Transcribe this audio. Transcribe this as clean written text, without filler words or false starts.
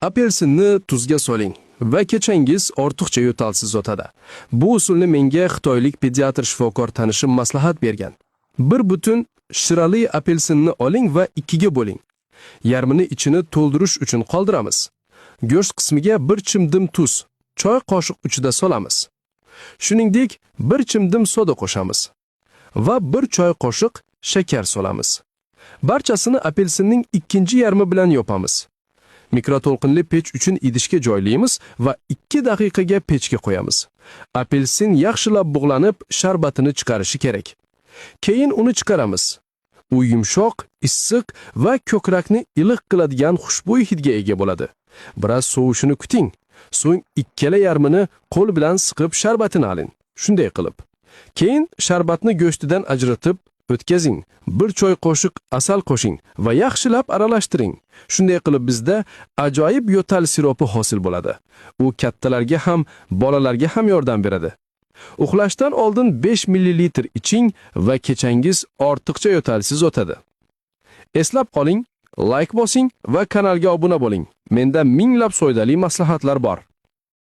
Apelsinni tuzga soling va kechangiz ortiqcha yo'talsiz o'tadi. Bu usulni menga xitoylik pediatr shifokor tanishim maslahat bergan. Bir butun shirali apelsinni oling va ikkiga bo'ling. Yarmini ichini to'ldirish uchun qoldiramiz. Go'sht qismiga bir chimdim tuz, choy qoshiq uchida solamiz. Shuningdek, bir chimdim soda qo'shamiz va bir choy qoshiq shakar solamiz. Barchasini apelsinning ikkinchi yarmi bilan yopamiz. Mikroto'lqinli pech uchun idishga joylaymiz va 2 daqiqaga pechga qo'yamiz. Apelsin yaxshilab bug'lanib, sharbatini chiqarishi kerak. Keyin uni chiqaramiz. U yumshoq, issiq va ko'krakni iliq qiladigan xushbo'y hidga ega bo'ladi. Biroz sovishini kuting. So'ng ikkala yarmini qo'l bilan siqib sharbatini oling. Shunday qilib. Keyin sharbatni go'shtidan ajratib o'tkazing. Bir choy qoshiq asal qo'shing va yaxshilab aralashtiring. Shunday qilib bizda ajoyib yo'tal siropi hosil bo'ladi. U kattalarga ham, bolalarga ham yordam beradi. Uxlashdan oldin 5 ml iching va kechangiz ortiqcha yo'talsiz o'tadi. Eslab qoling, like bosing va kanalga obuna bo'ling. Menda minglab foydali maslahatlar bor.